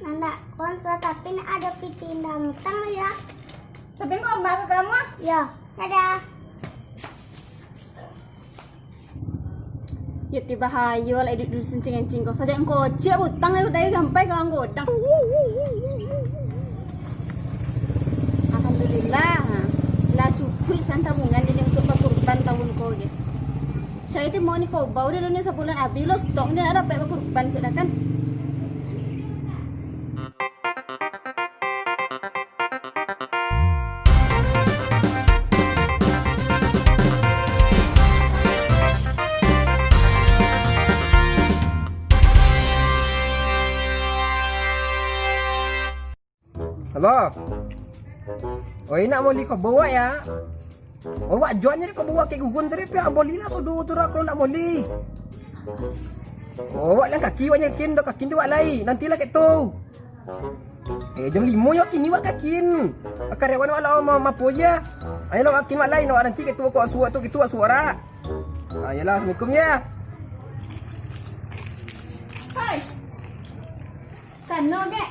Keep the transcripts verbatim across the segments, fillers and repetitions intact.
Nandak sponsor, tapi nak ado pitih indak utang yo. Tapi kau mak ka kamu? Yo, dadah. Yo, tibo hayo lah iduik dusun cing-cing ko. Sajak kocek butang lah dari sampai ka godang. Alhamdulillah. Lah cukuik san tabungan ni untuak bakurban tahun ko ge. Cai ti mau ni kobau dia ni sabulan abih lo stok ni nak dapek bakurban sudah kan. Halo. Oi, nak moli kobau wak ya? Awak jualnyo di kobau wak kek gugun tadi, piak bolilah sudah tu lah kalau nak moli. Awak lah kaki wak nyekin, dah kaki tu wak lai. Nantilah kek tu. Eh, jam limo yo kini wak kakin. Karyawan wak lah ma-, mapo je. Ayolah wak kakin wak lai, nak wak nanti kek tu kok suak tu, kek tu wak suak rak. Ah, iyolah, assalamualaikum ya. Hoi. Tano kek.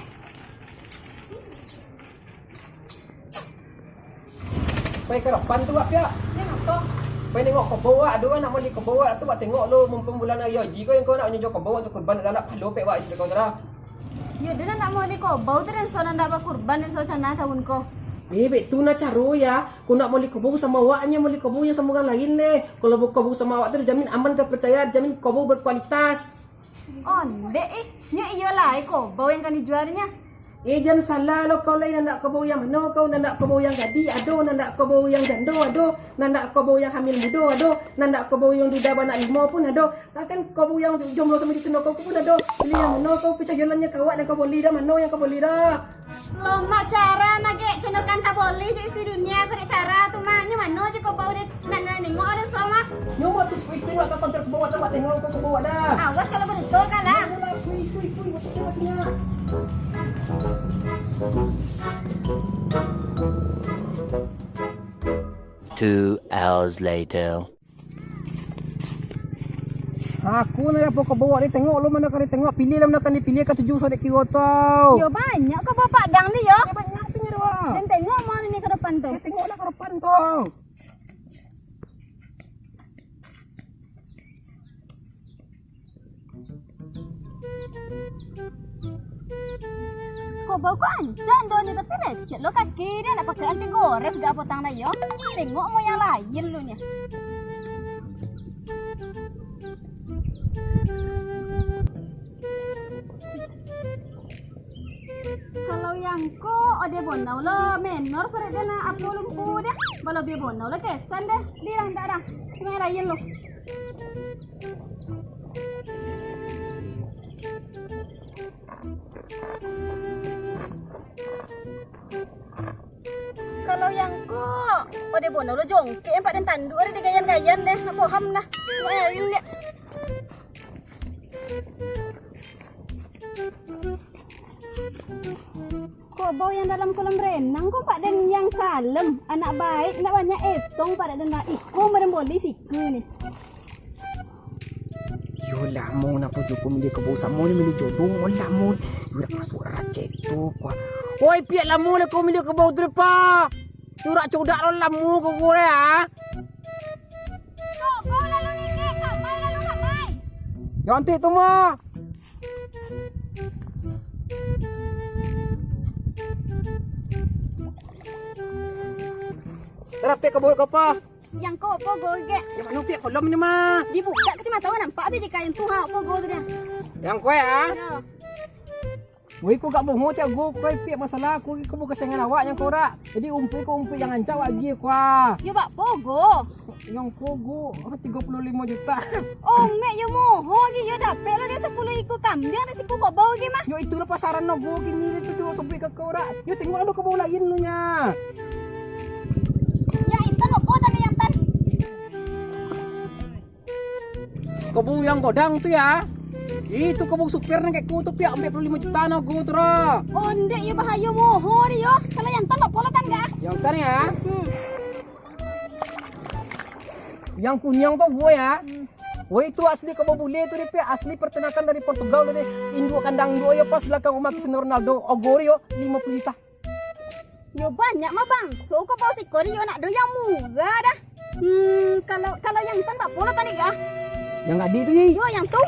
Pai ka depan tu, wak, piak. Yo, ngapo? Pai nengok kobau, wak. Ado urang nak moli kobau, wak. Tu, wak, tengok lo, mumpung bulan hari haji ko, yang kau nak manjual kobau, wak, tu kurban, galak palo, pek, wak, isteri kau tu, dah. Yo, den nak moli kobau tu, den so nan dak bakurban, den so cana tahun ko. Eh, bek tu nah caro, ya. Kau nak moli kobau samo awak, nyo moli kobau yang samo urang lain, deh. Kalau kobau samo awak tu, dijamin aman, terpercaya, dijamin kobau berkualitas. Ondeh, ih, nyo iyo lai kobau yang kami jual nyo. Eh, jan salah lo kau lai, nandak kobau yang mano kau, nandak kobau yang gadih, ado, nandak kobau yang jando, ado, nandak kobau yang hamil mudo, ado, nandak kobau yang duda banak limo pun ado, bahkan kobau yang jomblo samo dituno kau pun ado. Pilih yang mano kau, picayo lah nyo ka awak nan kau boli dah, mano yang kau boli dah. Lomak cara magek cenokan taboli jo isi dunia ko dek cara tu mah. Nyo mano je kobau dek nan, nan nengok den so mah. Nyo mah tu, itu nak ka konter kobau, coba tengok tu kobau dah. Awas kalau beruntung kalah. Nyo lah, kui, kui, kui, waktu tu waktunya. Two hours later. Aku nak apo kobau wak, ditengok lo, mano ka ditengok, pilih lah mano ka dipilih, katuju sadek kiro tau. Yo, banyak kobau padang ni yo. Yo, banyak tu nyo, wak. Den tengok mano ni ka depan tu. Yo, tengoklah ka depan tu. Kobau ko rancak ndo ni, tapi lecet lo kaki dia, nak pakai anti gores gak potang dah yo. Tengok mo yang lain lu nya. Kalau yang ko, ode bonau lo menor, sarik dia nak apo lumpu dia. Balabiah bonau lo kesan deh. Di lah, ndak dah. Sungai lain lo. Kalau yang ko, ode bonau lo jongkek, empat den tanduk, ado digayan-gayan deh. Nak poham dah. Sungai lain dia. Kobau yang dalam kolam renang ko, Pak Den, yang kalem, anak baik, ndak banyak etong, Pak Den, iko mah den boli siku ni. Yo lamo napo juo ko milih kobau samo ni, milih jodoh lamo. Yo dak masuak racet tu, kuah. Oi, piak lamo lah kau milih kobau tu, Pak. Surak codak lo lamo kau ko, ah. Cobo lalu ningkek, kamai lalu kamai. Ganti tu mah. Tarapek ka bawah ka apa? Yang ko apo go gek? Yang mano piak kolom ni mah? Dibuka ka cuma tahu nampak tu jika yang tu ha apo go tu dia. Yang kue ah? Yo. Woi, ko gak bohong tiak go, ko ipiak masalah, ko, ko bukan saingan awak yang ko rak. Jadi umpuik ko umpuik yang rancak awak agiah ko ah. Yo bak pogo. Yang ko go, apa tigo puluah limo juta. Oh, mek yo moho agi yo dapek lo dia sapuluah ikua kambiang dan sapuluah kobau agi mah. Yo itulah pasaran no go kini tu tu sampai ka ko rak. Yo tengok ado kobau lain lo nya. Yang intan apo tadi yang tan? Kobau yang godang tu ya. Itu kobau supir nan kek ku tu piak ampek puluah limo juta no go tu ro. Ondeh, iyo bahayo moho dio. Kalau yang tan bapo lo tan ga? Yang tan ya. Hmm. Yang kuniang tu buah ya. Hmm. Woi, tu asli kobau bule tu, Dek, asli peternakan dari Portugal tu, Dek. Induak kandang induak yo pas balakang rumah Cristiano Ronaldo. Ogo yo limo puluah juta. Yo banyak mah, Bang. So kobau siko di yo nak do yang murah dah. Hmm, kalau, kalau yang tan bak polo tadi kah? Yang gadi tu, Ji. Yo, yang tu.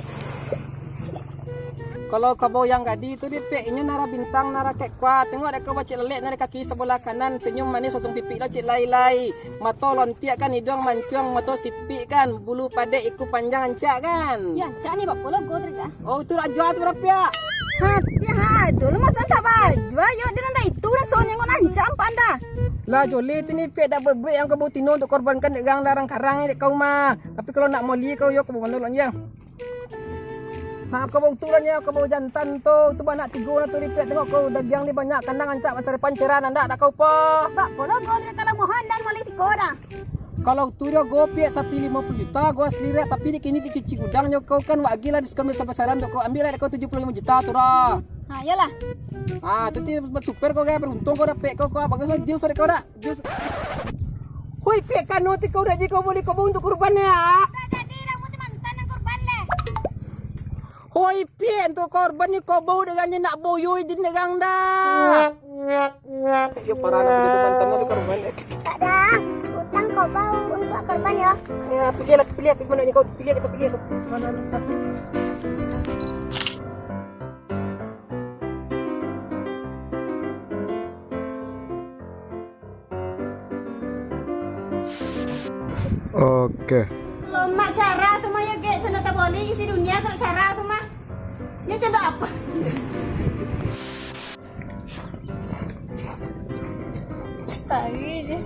Kalau kobau yang gadi tu, Dek, inyo nara bintang, nara kek kua. Tengok dek ko bacik lelek, nara kaki sebelah kanan, senyum manis langsung pipik lo cik lai-lai. Mato lontiak kan, iduang mancuang, mato sipik kan, bulu padek, iku panjang, ancak kan? Ya, ancak ni, bak polo go tadi kah? Oh, itu raja tu barapiak. Hati ha, dulu masa tak bajua, yo, dia nanda itu, dan soalnya kau nancam panda. Lah, joleh tu ni, piak dak bebuik yang kau bau tino untuk korbankan dek gang larang karang ni, dek kau mah. Tapi kalau nak moli kau, yo, kau bau mana lo, Jang? Ha, kau bau tu lah, Nyang, kau bau jantan tu. Tu banyak tigo lah tu, Ripiak. Tengok kau, dagiang ni banyak, kandang ancak, mancari panceran, andak, dak kau po. Bak polo go, Ripiak, kalau mohon, dan moli siko dah. Kalau tu dio go, Piak, sapi limo puluah juta, go asli, Riak. Tapi di kini dicuci gudang jo kau kan, wak agiah lah diskon besar-besaran tu kau. Ambiak lah kau tujuh puluah limo juta tu dah. Ha, iyolah. Ha, tu ti buat super kau, gaya beruntung kau dapek kau, kau bagus lah deal sore kau dah. Jus. Hoi, Piak, kano ti kau dak jadi kau boli kobau untuk kurban ya? Dak jadi, dah, mun ti mantan yang kurban leh. Hoi, Piak, untuk korban ni kobau dengan ni nak boyoi di negang dah. Yo, parah nak jadi mantan tu kurban. Tak ada utang kobau untuk kurban ya. Ya, pilih lah, pilih, pilih mana ni kau, pilih kita pilih tu. Mana ni? Oke. Lomak cara tu mah yo, Gek, cando taboli isi dunia kalau cara tu mah. Ni cando apa? Tahu je.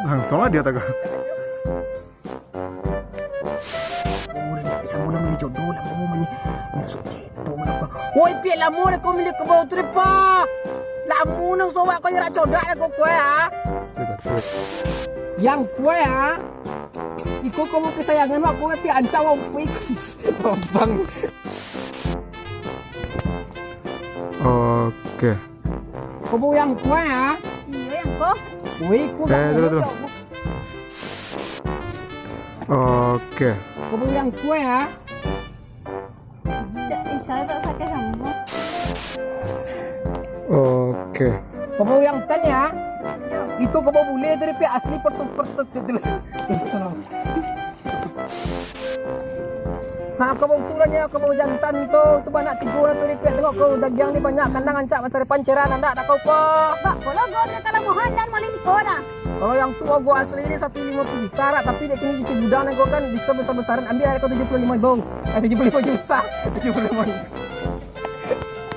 Langsung lah dia taga. Oh, dah nak sama lah milih jodoh lah, mau mani. Maksud ceto apa? Woi, Piak, lamo dah kau milih kobau tu, Ripa. Lamo nang sowak kau irak codak dah kau kuai, ha? Yang kuai, ha? Iko kau mau kesayangan wak, kau Piak, ancak wak, Piak. Bang. Oke. Kobau yang kuai, ha? Iyo, yang ko. Woi, ku Eh, terus, terus. Oke. Kobau yang kuai, ha? Cak, eh, saya tak pakai sama. Oke. Kobau yang tan, ya? Yo. Itu kobau bule tu, Ripiak, asli pertu-, pertu-, Ha, kobau tu lah nyo, kobau jantan tu. Tu banyak tigo lah tu, Ripiak. Tengok kau, dagiang ni banyak, kandang ancak, mancari panceran, andak, dak kau po. Bak, kalau go, kalau mohon, dan moli siko dah. Kalau yang tu, go asli ni satu limo puluah juta lah, tapi dia kini di gudang, kau kan diskon besar-besaran, ambiak lah kau tujuh puluah limo ribu. Eh, tujuh puluah limo juta. Tujuh puluah limo ribu.